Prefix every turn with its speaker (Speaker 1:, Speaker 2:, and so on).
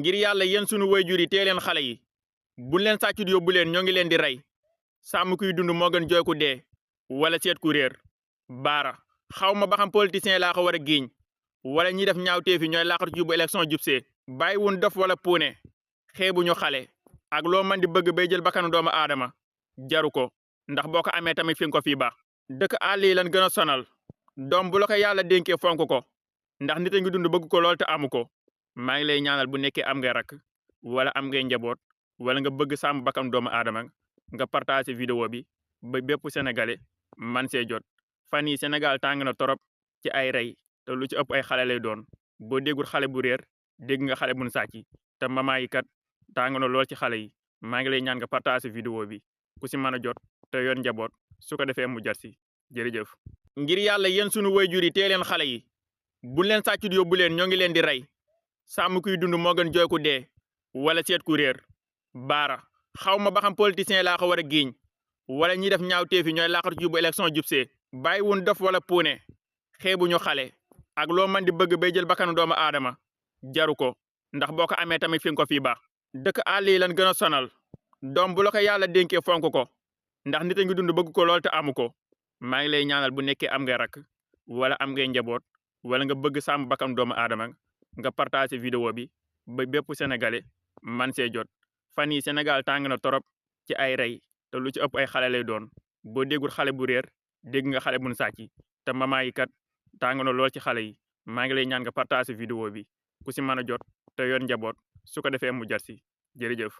Speaker 1: ngir yàlla yéen sunu wayjur yi tee leen xale yi buñ leen sàccut yóbbu leen ñoo ngi leen di rey sàmm kuy dund moo gën jooy ku dee wala seet ku réer baara xaw ma ba xam politicien laa ko war a giiñ wala ñi def ñaawteefi ñooy laqatu ci bu élection jubsee bàyyi wun dof wala puune xeebuñu xale ak loo mën di bëgg bay jël bakkanu doomu aadama jaru ko ndax boo ko amee tamit fi nga ko fii baax dëkk àll yi lan gën a sonal doom bu la ko yàlla dénkee fonk ko ndax nit a ngi dund bëgg ko lool te amu ko maa ngi lay ñaanal bu nekkee am nga rakk wala am ngay njaboot wala nga bëgg sàmm bakkan doomu aadama nga partager vidéo bi ba bépp sénégalais man see jot fan yi Sénégal tàng na torop ci ay rey te lu ci ëpp ay xale lay doon boo déggul xale bu réer dégg nga xale bu nu sàcc te maman yi kat tàng na lool ci xale yi maa ngi lay ñaan nga partager vidéo bi ku si mën a jot te yor njaboot su ko defee mu jar si jërëjëf. ngir yàlla yéen sunu wayjur yi tee leen xale yi buñ leen sàccut yóbbu leen ñoo ngi leen di rey sàmm kuy dund moo gën jooy ku dee wala seet ku réer baara xaw ma ba xam politicien laa ko war a giiñ wala ñi def ñaawteefi ñooy laqatu ci bu élection jubsee bàyyi wun dof wala puune xeebuñu xale ak loo mën di bëgg bay jël bakkanu doomu aadama jaru ko ndax boo ko amee tamit fi nga ko fii baax dëkk àll yi lan gën a sonal doom bu la ko yàlla dénkee fonk ko ndax nit a ngi dund bëgg ko lool te amu ko maa ngi lay ñaanal bu nekkee am nga rakk wala am ngay njaboot wala nga bëgg sàmm bakkan doomu aadama nga partager vidéo bi ba bépp sénégalais man see jot fan yi Sénégal tàng na torop ci ay rey te lu ci ëpp ay xale lay doon boo déggul xale bu réer dégg nga xale bu nu sàcc te maman yi kat tàng na lool ci xale yi maa ngi lay ñaan nga partager vidéo bi ku si mën a jot te yor njaboot su ko defee mu jar si jërëjëf.